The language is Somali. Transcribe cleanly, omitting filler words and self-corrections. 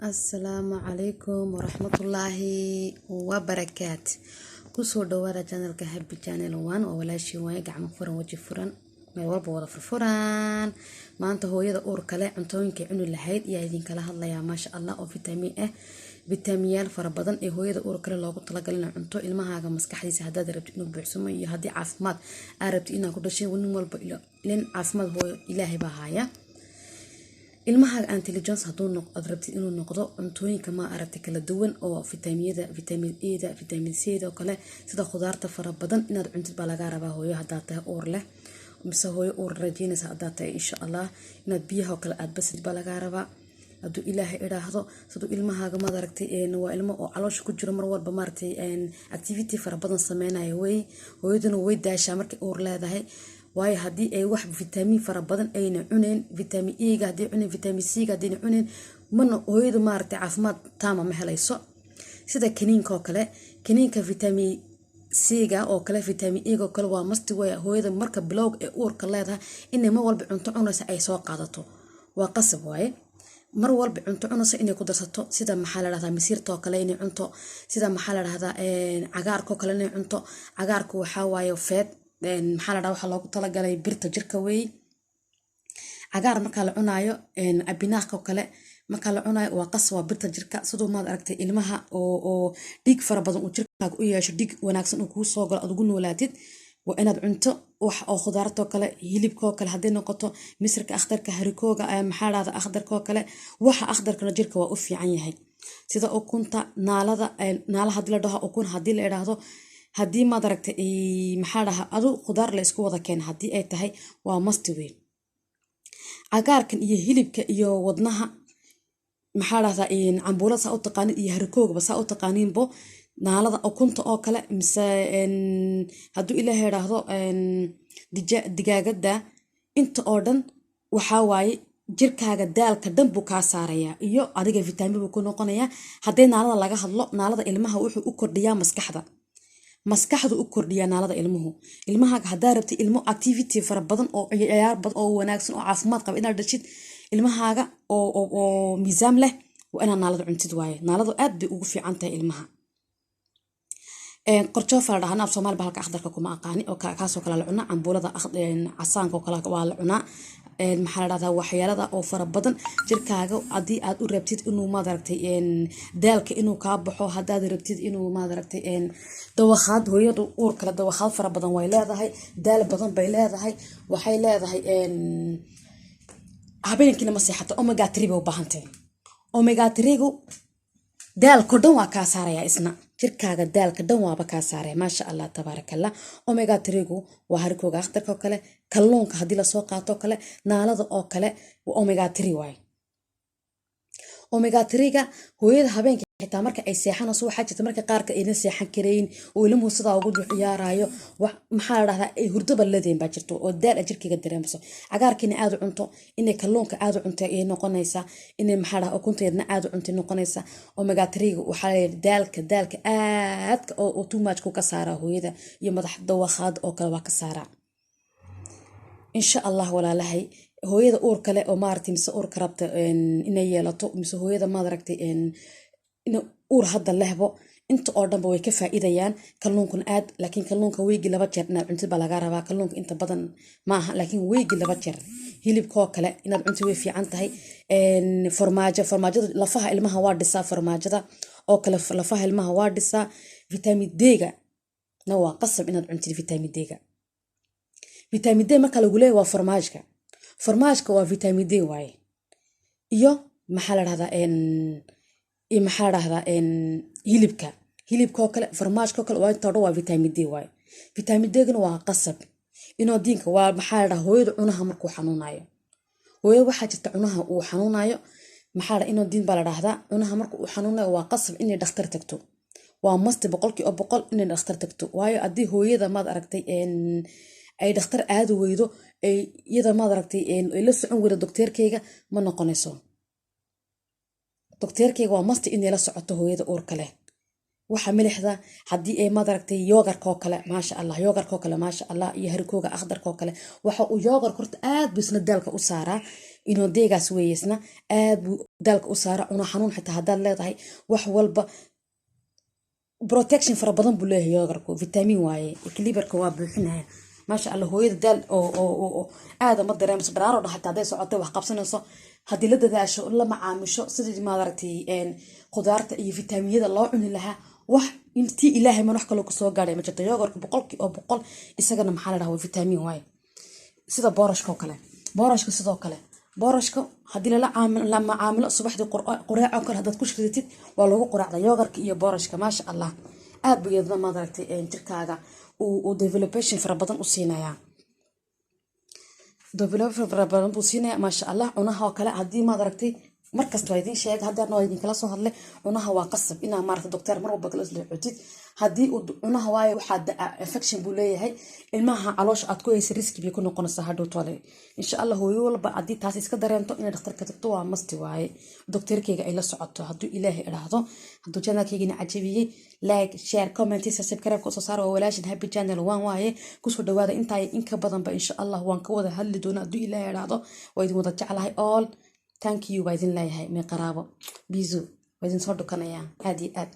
Asalaamu calaykum waraxmatullaahi wabarakaat. Kusoo dhawaada channelka Happy Channel One oo walaashii waaye, gacmo furan, waji furan, meel walba wada furfuran. Maanta hooyada uurka leh cuntooyinkay cuni lahayd ayaa idinkala hadlayaa, maasha Allah, oo fitamiin ah, fitamiyaal fara badan ee hooyada uurka leh loogu talagalay inay cunto. Ilmahaaga maskaxdiisa haddaad rabtid inuu buuxsamo iyo haddii caafimaad aad rabtid inaad ku dhashay, nin walba nin caafimaad hooyo Ilaahay baa haaya. Ilmahaaga intelligence hadduu aad rabtid inuu noqdo, cuntooyinka ma aragtay kala duwan oo fitamiyada, vitamin A da, vitamin C da oo kale, sida khudaarta fara badan inaad cuntid baa lagaa rabaa. Hooyo haddaad tahay uur leh mise hooyo uur rajeynaysa haddaad tahay, insha Allah inaad biyaha oo kale aad basid baa lagaa rabaa, hadduu Ilaahay idhaahdo. Siduu ilmahaaga, maad aragtay, waa ilmo oo caloosha ku jiro, mar walba maaragtay activity fara badan sameynaya wey. Hooyaduna way daashaa markay uur leedahay, waayo haddii ay wax fitamiin fara badan ayna cuneyn, vitamin E-ga haddii cuneyn, vitamin C-ga haddayna cuneyn, mana hooyadu maaragtay caafimaad taama ma helayso. Sida kaniinka oo kale, kaniinka vitamin C-ga oo kale, vitamin E-ga oo kale waa must way hooyada marka bilowga ee uurka leedahay inay mar walba cunto cunaysa ay soo qaadato. Waa qasab waaye mar walba cunto cunaysa inay ku darsato, sida maxaa la dhahdaa, misiirta oo kale inay cunto, sida maxaa la dhahdaa, cagaarka oo kale inay cunto. Cagaarku waxaa waaye feed, maxaa la dhahdaa, waxaa loogu talagalay birta jirka weey. Cagaar markaa la cunaayo, abinaaqka oo kale markaa la cunaayo, waa qas, waa birta jirka. Siduu, maad aragtay, ilmaha oo dhiig fara badan uu jirkaaga u yeesho, dhiig wanaagsan uu kuu soo galo, aad ugu noolaatid, waa inaad cunto wax oo khudaartoo kale, hilibkoo kale hadday noqoto, misirka akhdarka, harikooga, maxaa dhahda, akhdarkoo kale. Waxa akhdarkana jirka waa u fiican yahay, sida ukunta, naalada, naala haddii la dhaho, ukun haddii la idhaahdo, haddii, maad aragtay, maxaa dhaha, adu khudaar la isku wada keena haddii ay tahay, waa must weyn. Cagaarkan iyo hilibka iyo wadnaha, maxaa dhahdaa, cambuulada saa u taqaanin iyo harikoogaba saa u taqaaniinbo, naalada ukunta oo kale, mise hadduu Ilaahay idhaahdo digaagada, inta oo dhan waxaa waaye jirkaaga daalka dhan buu kaa saarayaa iyo adiga vitamin buu ku noqonayaa. Haddii naalada laga hadlo, naalada ilmaha wuxuu u kordhiyaa maskaxda, maskaxdu u kordhiyaa naalada ilmuhu. Ilmahaaga haddaa rabtid ilmo activity fara badan oo ciyaar badan oo wanaagsan oo caafimaad qaba inaad dhashid, ilmahaaga oo miisaam leh, waa inaad naalada cuntid waaye. Naaladu aad bay ugu fiican tahay ilmaha. Qorjoofa la dhahaa af Soomaali, bahalka akhdarka kuma aqaani, oo kaasoo kale la cunaa. Cambuulada casaanka oo kale waa la cunaa. Maxaa la dhahdaa, waxyaalada oo fara badan jirkaaga haddii aad u rabtid inuu, maad aragtay, daalka inuu kaa baxo, haddaad rabtid inuu, maad aragtay, dawakhaad, hooyadu uur kale dawakhaad fara badan way leedahay, daal badan bay leedahay, waxay leedahay habeenkiina ma seexato, omega 3 bay u baahantahay. Omega 3-gu daalko dhan waa kaa saaraya, isna jirkaaga daalka dhan waaba kaa saaraya, maasha Allah tabaarakallah. Omega 3-gu waa harikooga akhdarka oo kale, kalluunka haddii lasoo qaato kale, naalada oo kale, waa omega 3 waaye. Omega 3-ga hooyada habeenka xitaa marka ay seexanayso, waxaa jirta marka qaarka ayna seexan karayn oo ilmuhu sidaa ugu dul ciyaarayo, maxaa la dhahdaa, ay hurdaba ladeen baa jirto oo daal a jirkayga dareemayso. Cagaarkiina aad u cunto, inay kalluunka aad u cunto ayay noqonaysaa, inay, maxaa la dhahdaa, ukunteedna aad u cuntay noqonaysaa. Omega 3-ga waxaa la yidhi daalka aadka oo too much ku ka saaraa hooyada iyo madax dawakhaad oo kale waa ka saaraa, insha Allah. Walaalahay, hooyada uur kale oo maaragtay mise uurka rabta inay yeelato, mise hooyada, maad aragtay, in uur hadda lehbo, inta oo dhanba way ka faa'iidayaan. Kalluunkuna aad, laakiin kalluunka weegi 2 jeer inaad cuntid baa lagaa rabaa. Kalluunka inta badan ma aha, laakiin weegi 2 jeer. Hilibkoo kale inaad cuntid way fiican tahay. Farmaajo, farmaajada lafaha ilmaha waa dhisaa, farmaajada oo kale lafaha ilmaha waa dhisaa. Vitamin D-ga na waa qasab inaad cuntid. Vitamin D-ga, vitamin D marka lagu leeyahay waa farmaajka, farmaajka waa vitamin D waaye. Iyo maxaa la dhahdaa, iyo maxaa la dhahdaa, hilibka, hilibka oo kale, farmaajka oo kale, waa inta oo dhan waa vitamin D waaye. Vitamin D-gana waa qasab inoo diinka waa, maxaa la dhahdaa, hooyada cunaha markuu xanuunayo. Hooyada waxaa jirta cunaha uu xanuunayo, maxaa la inoo diin baa la dhahdaa, cunaha marka uu xanuunayo waa qasab inay dhakhtar tagto, waa must 100% inay dhakhtar tagto. Waayo haddii hooyada, maad aragtay, ay dhakhtar aadi weydo, ay iyada, maad aragtay, ay la socon weydo dokteerkeyga, ma noqonayso. Dokteerkeyga waa must inay la socoto hooyada uurka leh. Waxa milixda haddii ay, maad aragtay, yogurtka oo kale, maasha Allah, yogurtka oo kale, maasha Allah, iyo harikooga akhdarka oo kale. Waxa uu yogurtka horta aad buu isna daalka u saaraa. Inodeegaas weeyesna aad buu daalka u saara. Cuna xanuun xitaa haddaad leedahay, wax walba protection fara badan buu leeyahay yogurtku. Vitamin waaye, equilibrka waa buuxinaya, maasha Allah. Hooyada daal oo aada ma dareemso dharaaro dhan, xataa hadday socotay wax qabsanayso, haddii la dadaasho, la macaamisho sidii, maaragtay, khudaarta iyo fitaamiyada loo cuni lahaa, wax intii Ilaahay man wax kaloo kusoo gaadhay ma jirto. Yogurtka 100%, isagana maxaa la dhahaa, waa vitamin waaye. Sida boorashka oo kale, boorashka sidoo kale, boorashka haddii lala la macaamilo subaxdii qureec oo kale haddaad ku shidatid, waa lagu quraacda yogurtka iyo boorashka, maasha Allah. Aad buu iyadana, maaragtay, jirkaaga uu developation fara badan u siinayaa, developation fara badan buu siinaya, maasha Allah. Cunaha oo kale haddii, maad aragtay, markasta waa idiin sheegay, haddana waa idinkala soo hadlay, cunaha waa qasab inaa, maaragtay, doctor mar walba kala soo cotid haddii uu cunaha, waayo waxaa infection buu leeyahay. Ilmaha caloosha aad ku haysa risk bay ku noqonaysaa hadhow tole, insha Allah. Hooyo walba haddii taas iska dareento, inay dhakhtarka tagto waa must waaye, doctorkeyga ay la socoto, hadduu Ilaahay idhaahdo. Hadduu channelkeygina cajabiyey, like, share, comment, subscribe soo saara. Waa walaashin Happy Channel One waaye. Kusoo dhawaada intaa in ka badanba, insha Allah, waan ka wada hadli doonaa hadduu Ilaahay idhaahdo. Waa idin wada jeclahay all. Thank you baa idin leeyahay. Mee qaraabo, bisous, waa idin soo dhukanayaa aad iyo aad.